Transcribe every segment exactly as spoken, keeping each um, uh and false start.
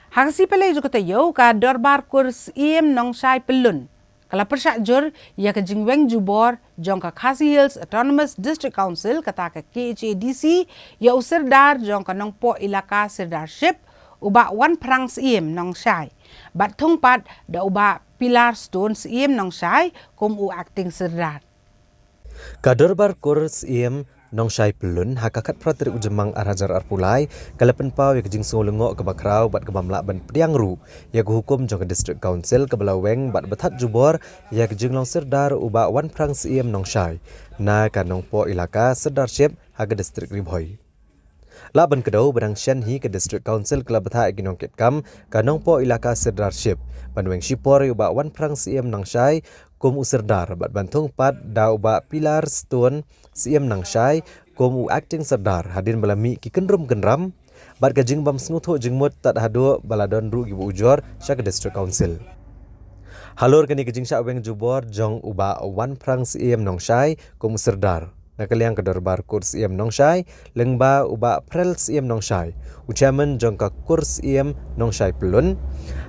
Ha ka sngi Palei jong ka taïew, ka Dorbar Kur Syiem Nongshai Pyllun ka la pyrshah jur ïa ka jingweng jubor jong ka Khasi Hills Autonomous District Council, kata ka K H A D C, ïa u Sirdar jong ka Nongpoh Elaka Sirdarship, u Bah Wanphrang Syiem Nongshai, bad thung pat da u Bah Pilar Stone Syiem Nongshai kum u Acting Sirdar. Ka Dorbar Kur Syiem Nongshai Pyllun ha ka khatphra tarik u Jymmang ar hajar arphew lai ka la pynpaw ïa ka jingsngew lyngngoh kaba khraw bad kaba ym lah ban pdiang ruh ïa ka hukum jong ka District Council kaba la weng bad ba thad jubor ïa ka jinglong Sirdar u Bah Wanphrang Syiem Nongshai na ka Nongpoh Elaka Sirdarship ha ka District Ri Bhoi. Lah ban kdew ba dang shen hi ka District Council ka la bthah ïa ki nongkitkam ka Nongpoh Elaka Sirdarship ban weng shipor ïa u Bah Wanphrang Syiem Nongshai kum u Sirdar bad ban thung pat da u Bah Pilar Stone Syiem Nongshai kum u Acting Sirdar, hadien ba la mih ki kynrum kynram bad ka jingbym sngewthuh jingmut tad haduh ba la don ruh kiba ujor sha ka District Council. Halor kane ka jingshah weng jubor jong u Bah Wanphrang Syiem Nongshai kum u Sirdar, na ka liang ka Dorbar Kur Syiem Nongshai, lyngba u Bah Phrel Syiem Nongshai, u Chairman jong ka Kur Syiem Nongshai Pyllun,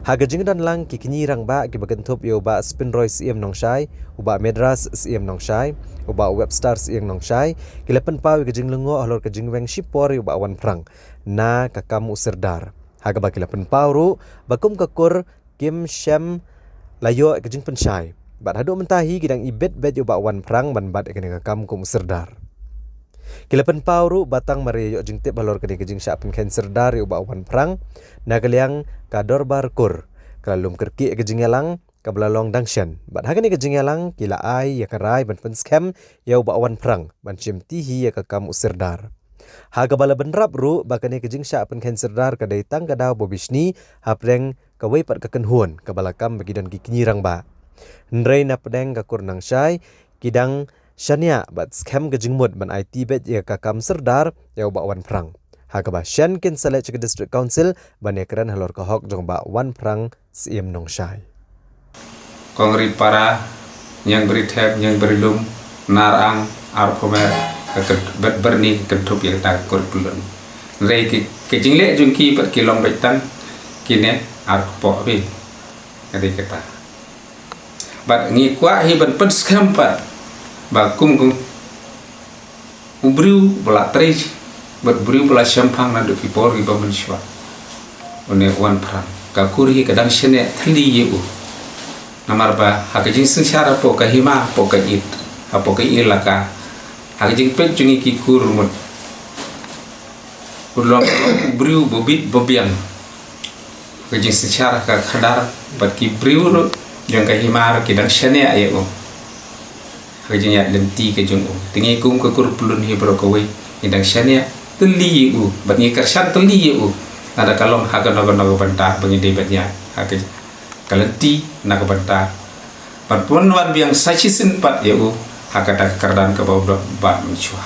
ha ka jingdon lang ki kñi rangbah kiba kynthup ïa u Bah Spinroy Syiem Nongshai, u Bah Medras Syiem Nongshai, u Bah Webster Syiem Nongshai, ki la pynpaw ïa ka jinglyngngoh halor ka jingweng shipor ïa u Bah Wanphrang na ka kam u Sirdar, ha kaba ki la pynpaw ruh ba kum ka Kur kim shym la ïoh ka jingpynshai bad haduh mynta hi ki dang ibit beit ïa u Bah Wanphrang ban bat ïa kane ka kam kum u Sirdar. Ki la pynpaw ruh ba tang mar ïa ïoh jingtip halor kane ka jingshah pynkheiñ Sirdar ïa u Bah Wanphrang, na ka liang ka Dorbar Kur ka la lum kyrkieh ïa ka jingïalang kaba la long dang shen bad ha kane ka jingïalang ki la ai ïa ka rai ban pynskhem ïa u Bah Wanphrang ban shim ti hi ïa ka kam u Sirdar. Ha kaba la bynrap ruh ba kane ka jingshah pynkheiñ Sirdar ka dei tang ka daw ba bishni hapdeng kawei pat ka kynhun kaba la kam ba ki don ki kñi rangbah. Hynrei na pdeng ka Kur Nongshai ki dang shaniah bad skhem ka jingmut ban aiti beit ïa ka kam Sirdar ïa u Bah Wanphrang, ha kaba shen kin sa leit sha ka District Council ban ïakren halor ka hok jong u Bah Wanphrang Syiem Nongshai. Kong ri para, ñiang bri thep, ñiang bri lum, nar ang, ar phomer, ka ket bet berni, kynthup ïa kata ka Kur Pyllun. Hynrei ki, ka jingleh jong ki bad ki long beit tang kine ar kpoh beit. Ka dei kata. Bad ngi kwah hi ban pynskhem pat ba kum kum u briew ba la trei bad u briew ba la shemphang naduh ki por kiba mynshuwa. Une u Wanphrang, ka kur hi ka dang shaniah thylli ïa u. Namar ba ha ka jingsynshar hapoh ka hima, hapoh ka it, hapoh ka elaka, ha ka jingpeit jong ngi ki kur mut, u long u briew ba bit ba biang. Ka jingsynshar ka khadar bad ki briew ruh jong ka hima ruh ki dang shaniah ïa u. Ka jingïaid lynti ka jong u. Te ngi kum ka Kur Pyllun hi baroh kawei ngi dang shaniah thylli ïa u bad ngi kyrshan thylli ïa u. Lada ka long ha kano kano ka bynta ba ngi dei ban ïaid ha ka, ka lynti na ka bynta. Bad pynban wan biang sa shisien pat ïa u ha kata ka kyrdan kaba u don bad mynshuwa.